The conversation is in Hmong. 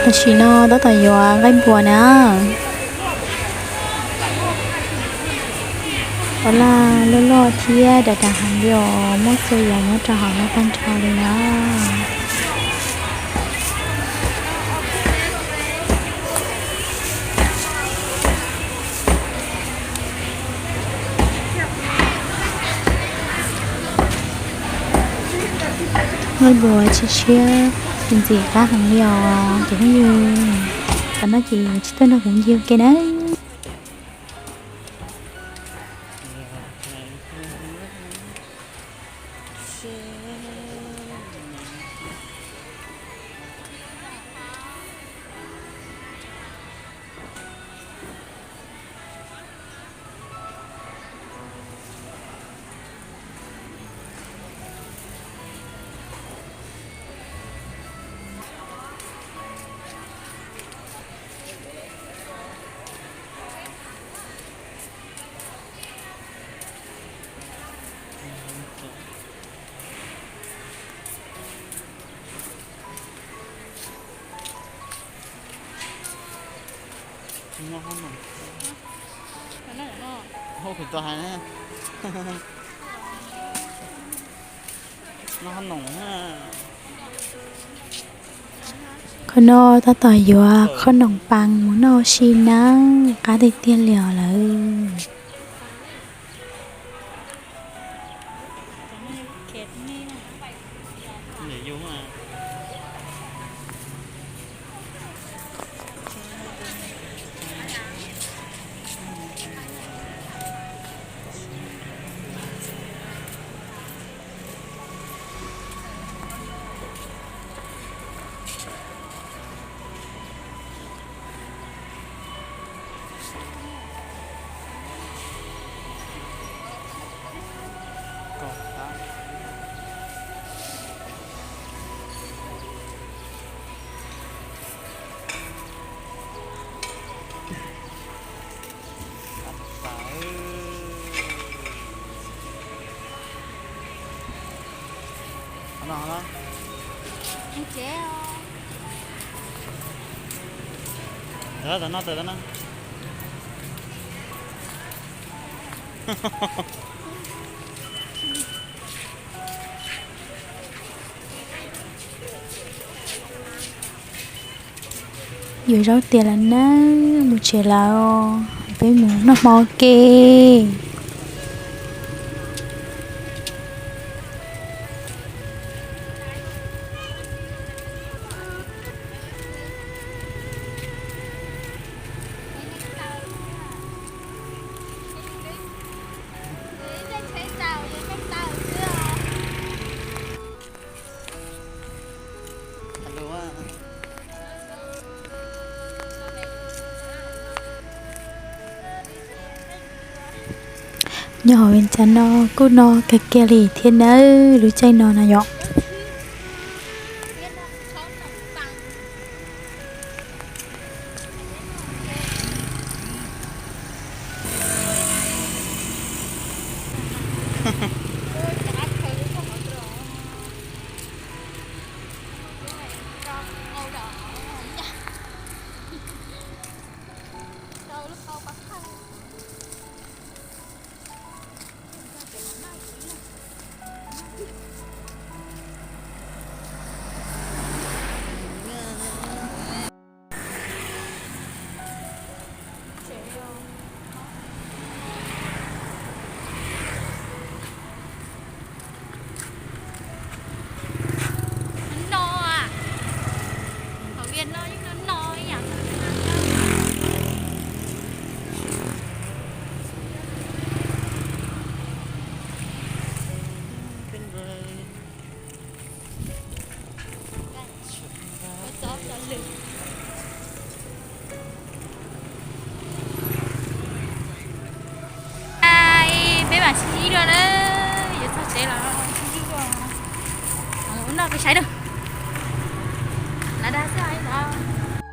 Tam sim no tab tom yuav nqaij npua na. Ua laj loj loj thiab dav dav heev li os, muab txhua yam nyob rau hauv no tag nrho li na. Nqaij npua tshiab tshiab, ntxim qab heev li os cov phooj ywg. Tam no ces tsis tuaj nrog kuv ncig ua ke na. Qhov no tab tom yuav qhob noom pas mus noj ua si na, qab tiag tiag li os lawm. Yuav zaub tias lawm na, mus tsev lawm, peb mus noj hmo ua ke. Nyob hauv Vias Cas no kuj no kawg kiag li thiab nawb, lub caij no na yom. Peb mam sib ntsib dua na, yuav txog tsev los sib ntsib dua. Mus ua noj peb saib na. Lav dag xwb os.